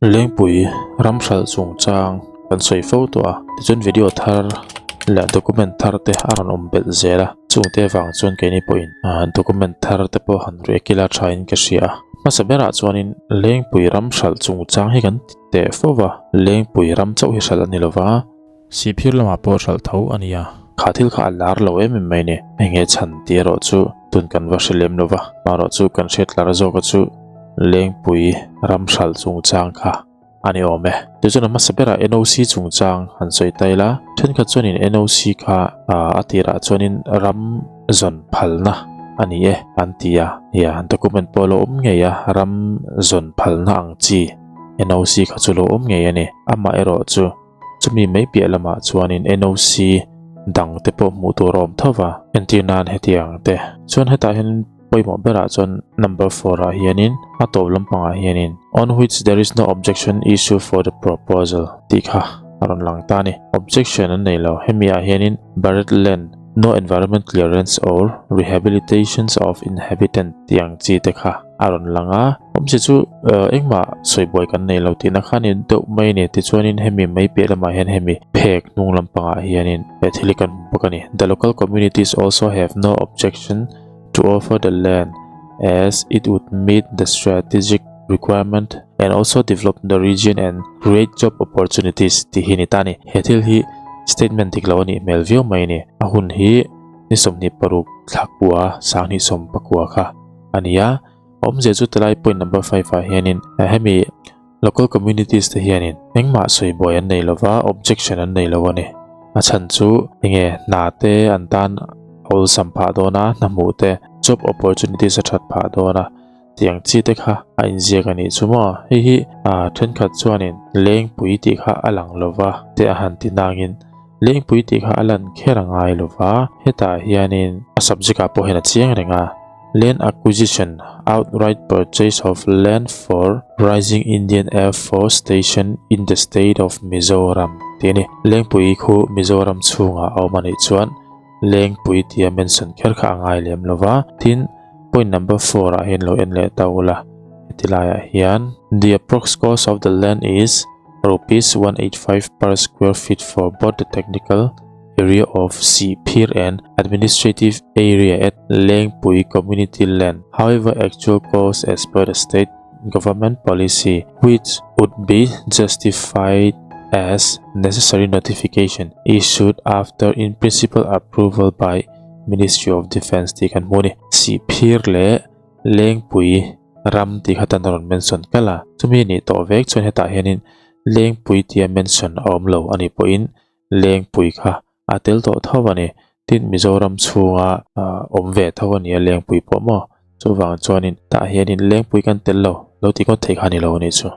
Lengpui ram hralh chungchang kan sawi fo tawh a, tichuan video thar leh document thar te a rawn awm belh zel a, chungte vang chuan keini pawhin document thar te pawh han reh kila thain ka hria a. Hmasa berah chuanin Lengpui ram hralh chungchang hi kan ti teh fo va, Lengpui ram chauh hi hralh a ni lo va, Sihphir lamah pawh hralh tho a nia. Kha thil kha a lar lo em em mai ni. Enge chhan tih erawh chu tun kan va hre lem lo va. Marawh chu kan hriat lar zawka chu Lengpui ram hralh chungchang kha a ni awm e. Tichuan a hmasa berah NOC chungchang han sawi ta ila, thenkhat chuanin NOC kha a tirah chuanin ram zawn phalna a ni e an ti a. Nia, document pawh a lo awm ngei a, ram zawn phalna ang chi NOC kha chu lo awm ngei a ni. Amaherawh chu. Chumi mai piah lamah chuanin NOC dang te pawh hmuh tur a awm tho va, entir nan hetiang te. Chuan hetah hian pawimawh berah chuan number four ah hianin a tawp lampangah hianin on which there is no objection issue for the proposal tih kha a rawn lang ta a ni. Objection an nei lo. Hemi ah hianin Barrett Land, no environment clearance or rehabilitations of inhabitant tih ang chi te kha a rawn lang a, awmzia chu engmah sawi buai kan nei lo tihna kha a ni deuh mai a ni. Tichuanin hemi mai piah lamah hian hemi phek hnung lampangah hianin he thil hi kan hmu bawk a ni. The local communities also have no objection to offer the land as it would meet the strategic requirement and also develop the region and create job opportunities tih hi a ni ta a ni. He thil hi statement dik lo a nih hmel viau mai a ni. A hun hi ni 26 thla kua sanghnih 19 kha. a ni a, awmzia chu tilai point number five ah hianin hemi local communities te hianin engmah sawi buai an nei lova objection an nei lo a ni. A chhan chu enge hna te an tan awlsam phah dawn a, hna hmuh te job opportunities a that phah dawn a tiang chi te kha a inziak a nih chu maw. Hei hi ah thenkhat chuanin lengpui tih kha a lang lova te a han ti nangin lengpui tih kha a lan kher a ngai lova hetah hianin a subject ah pawh hian a chiang reng a. Land acquisition, outright purchase of land for rising Indian Air Force Station in the state of Mizoram tih a ni. Lengpui khu Mizoram chhungah a awm a nih chuan Lengpui tia mention kher kha a ngai lem lova. Tin, point number four ah hian lo en leh ta ula, heti laiah hian The approx cost of the land is rupees 185 per square feet for both the technical area of Sihphir and administrative area at Lengpui Community Land. However, actual cost as per the state government policy, which would be justified as necessary notification issued after in principle approval by Ministry of Defence tih kan hmu a ni. Sihphir leh Lengpui ram tih kha tan a rawn mention kalh a, chumi nih tawh vek chuan hetah hianin Lengpui tia mention a awm lo a nih pawhin Lengpui kha a tel tawh tho a ni. Tin, Mizoram chhunga awm ve tho a ni a Lengpui pawh maw? Chuvang chuanin tah hianin Lengpui kan tel lo, lo ti ngawt thei kha a ni lo a nih chu.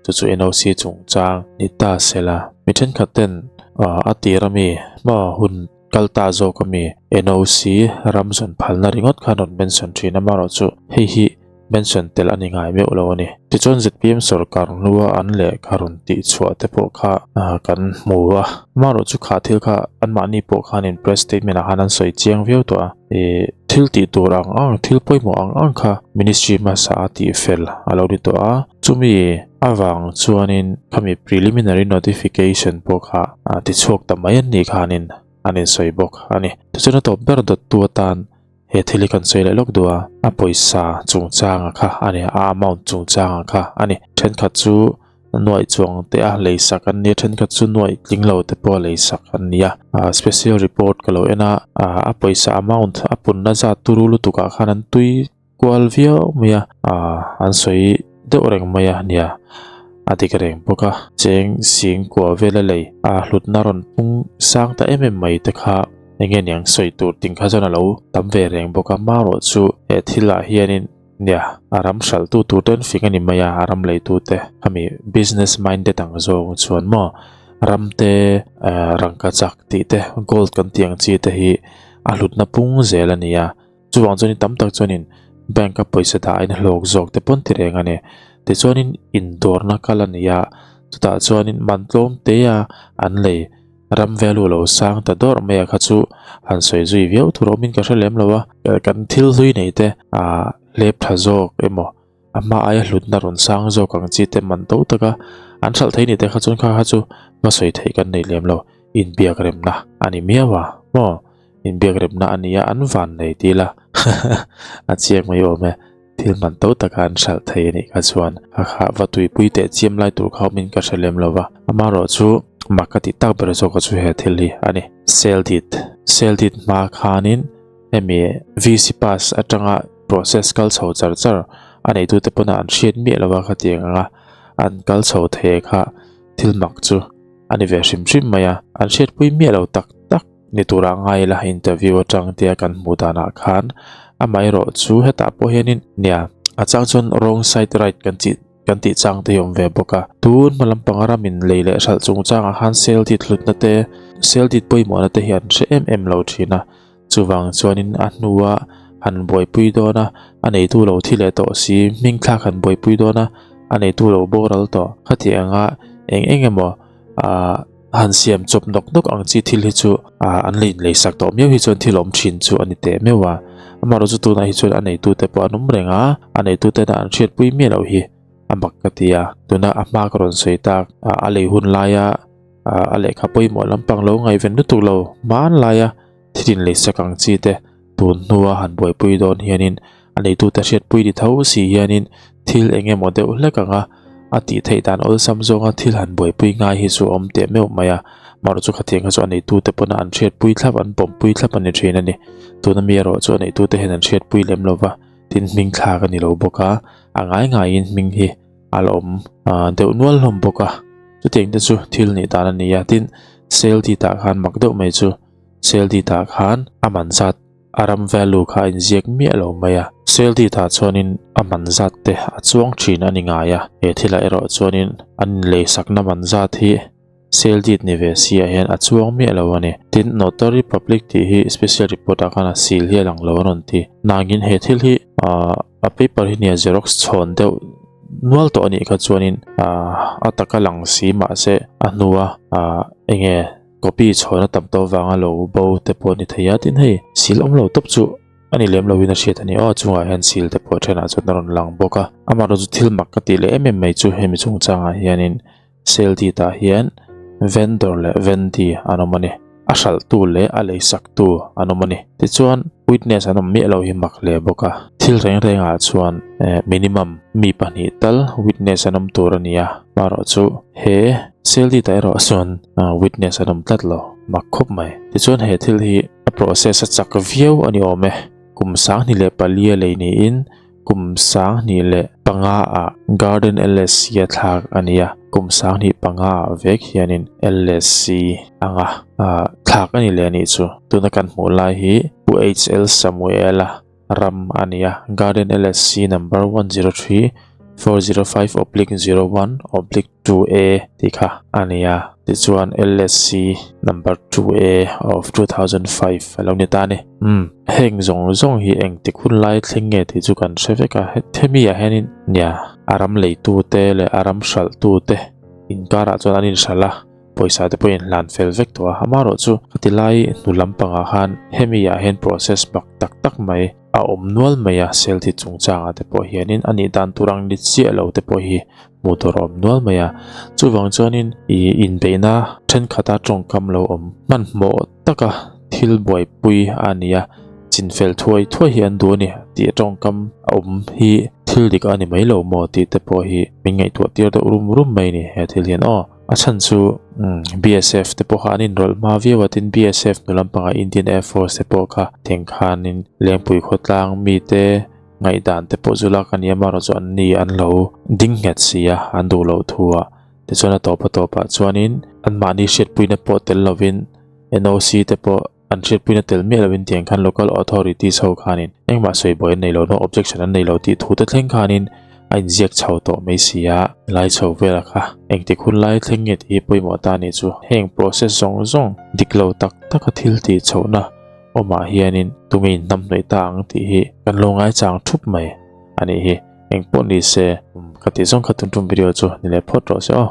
Chu chu NOC chungchang ni ta se la. Mi thenkhat ten a tir ami hma hun kal ta zawk ami NOC ram zawn phalna ringawt khan rawn mention thin amaherawhchu hei hi mention tel a ni ngai meuh lo a ni. Tichuan zpm sorkar hnua an lehkha rawn tih chhuah te pawh kha kan hmu a, amaherawh chu kha thil kha anmahni pawh khanin press statement ah khan an sawi chiang viau tawh a, ih thil tih tur ang ang, thil pawimawh ang ang kha ministry hmasa a tih fel a lo ni tawh a, chumi avang chuanin khami preliminary notification pawh kha tichhuak ta mai an nih khanin an insawi bawk a ni. Tichuan a tawp ber dawttu atan He thil hi kan sawi leh lawk duh a, a pawisa chungchanga kha a ni, a amount chungchanga kha a ni. Thenkhat chu nuaih chuang te a lei sak an nia, thenkhat chu nuaih tling lo te pawh a lei sak an nia. Special report ka lo en a, a pawisa amount a punna zat turu lutuk ah khan an tui kual viau mai a, an sawi deuh reng mai a nia, a dik reng bawk a. Cheng sing kua vela lei a hlutna rawn pung sang ta em em mai te kha. Enge niang sawi tur ting kha chuan a lo tam ve reng bawk a, marawh chu he thil ah hianin nia a ram hralh tu tur te an fing a ni mai a, a ram lei tu te khami business minded ang zawng chuan maw ram te eh rangka chak tih te gold kan tih ang chi te hi a hlutna pung zel a ni a, chuvang chuanin tam tak chuanin bank a pawisa dah in a hlawk zawk te pawn ti reng a ni, tichuanin indawrna kal a ni a, chutah chuanin man tlawm te a an lei. Ram value lo sang ta dawrh mai a kha chu han sawi zui viau tur awmin ka hre lem lo a, kan thil hlui nei te ah hlep tha zawk emaw A hma aia hlutna rawn sang zawk ang chi te man to taka an hralh thei ni te kha chuan kha kha chu va sawi theih kan nei lem lo. Inbiak remna a ni miau a maw? Inbiak remna a nia an van nei ti ila a chiang mai awm e. Thil man to taka an hralh thei a nih kha chuan kha kha va tuipui teh chiam lai tur kha awmin ka hre lem lo va. Amaherawh chu mak ka tih tak ber zawk chu he thil hi a ni. Sale deed Sale deed hma khanin hemi VC pass atanga process kal chho char char a neitute pawna an hriat miah lo a khatiang anga an kal chho thei kha thil mak chu a ni ve hrim hrim mai a. An hriatpui miah lo tak tak ni tura ngai ila interview atang tia kan hmuh danah khan amaherawh chu hetah pawh hianin nia a chang chuan wrong side right kan tih kan tih chang te hi awm ve bawk a. Tun hma lampanga ramin lei leh hralh chungchangah khan sale deed hlutna te sale deed pawimawhna te hi an hre em em lo thin a. Chuvang chuanin a hnua han buaipui dawn a, a neitu lo thi leh tawh si, hming thlak han buaipui dawn a, a neitu lo boral tawh. Khati anga eng eng emaw ah han siam chawp nawk nawk ang chi thil hi chu ah an la inleisak tawh miau hi chuan thil awm thin chu a ni teh meuh a. Amaherawh chu tunah hi chuan a neitute pawh an awm reng a, a neitutena an hriatpui miah loh hi a mak ka ti a. Tuna a hma ka rawn sawi tak a lei hun laia a lehkha pawimawh lampang lo ngaihven lutuk lo hmanlaia thil inleisak ang chi te tun hnua han buaipui dawn hianin a neitute hriatpui ni tho si hianin thil eng emaw deuh hlek anga a tih theih dan awlsam zawnga thil han buaipui ngai hi chu a awm teh meuh mai a. Marawh chu khatiang kha chu a neitute pawna an hriatpui thlap an pawmpui thlap a ni thin a ni. Tuna mi erawh chu a neitute hian an hriatpui lem lova tin hming thlak a ni lo bawk a, a ngai ngaiin hming hi a la awm deuh nual hlawm bawk a. Chutiang te chu thil nih dan a ni a, tin sale deed ah khan mak deuh mai chu sale deed ah khan a man zat a ram value kha a inziak miah lo mai a. Sale deed ah chuanin a man zat te a chuang thin a ni ngai a, he thilah erawh chuanin an inleisakna man zat hi sale deed ni ve si ah hian a chuang miah lo a ni. Tin, notary public tih hi special report ah khan a seal hi a lang lo a rawn ti. Nangin he thil hi ahh a paper hi nia xerox chhawn deuh nual tawh a nih kha chuanin ahh a taka lang si mahse a hnua ahh enge copy chhawn a tam tawh vanga lo bo te pawh a ni thei a tin hei seal awm lo tawp chu a ni lem loin a hriat a ni aw chungah hian seal te pawh thenah chuan a rawn lang bawk a amaherawh chu thil mak ka tih leh em em mai chu hemi chungchangah hianin sale deed ah hian vendor leh vendee an awm a ni a hralhtu leh a leisaktu an awm a ni tichuan witness an awm miah lo hi mak hle bawk a thil reng rengah chuan eh minimum mi pahnih tal witness an awm tur a ni a marawh chu he sale deed ah erawh chuan witness an awm tlat lo mak khawp mai tichuan he thil hi a process a chak viau a ni awm e kum sanghnih leh palia lei niin Kum 2005 ah Garden LSC a thlak a ni a, kum 2005 ah vek hianin LSC anga thlak a ni leh a nih chu. Tuna kan hmuh lai hi Pu HL Samuela ram a ni a, Garden LSC number 103405/01/ 2A tih kha a ni a, tichuan LSC number 2A of 2005 a lo ni ta a ni. Umm, heng zawng zawng hi engtik hun lai thleng nge tih chu kan hre vek a, hemi ah hianin nia a ram leitute leh a ram hralhtute inkarah chuan an inhralh a, pawisa te pawhin hlan fel vek tawh a, amaherawhchu khati lai hnu lampangah khan hemi ah hian process bak tak tak mai a awm nual mai a, selfie chungchangah te pawh hianin a nih dan tur ang ni chiah lo te pawh hi hmuh tur a awm nual mai a. Chuvang chuanin ih inbeihna thenkhat a tawngkam lo awm hmanhmawh taka thil buaipui a ni a, chinfel thuai thuai hi an duh a ni tih tawngkam a awm hi thil dik a ni mai lo maw tih te pawh hi min ngaihtuah tir deuh rum rum mai a ni he thil hian aw. A chhan chu BSF te pawh kha an inrawlh hma viau a tin BSF hnu lampangah Indian Air Force te pawh kha thleng khanin Lengpui khawtlang mite ngaihdan te pawh chu lak a ni a amaherawh chu an ni an lo ding nghet si a an duh loh thu ah tichuan a tawp a tawpah chuanin anmahni hriatpuina pawh tel lovin NOC te pawh An hriatpuina tel miah loin tiang khan local authorities ho khanin engmah sawi buai an nei lo, no objection an nei lo tih thu te thleng khanin a inziak chho tawh mai si a. Lai chho vela kha engtik hun lai thleng nge tih hi pawimawh ta nih chu heng process zawng zawng dik lo tak taka thil tih chhohna awmah hianin tunge inhnamhnawih ta ang tih hi kan lo ngaichang thup mai a nih hi. Engpawh ni se ka tih zawng kha tun tum video chu ni leh phawt rawh se aw.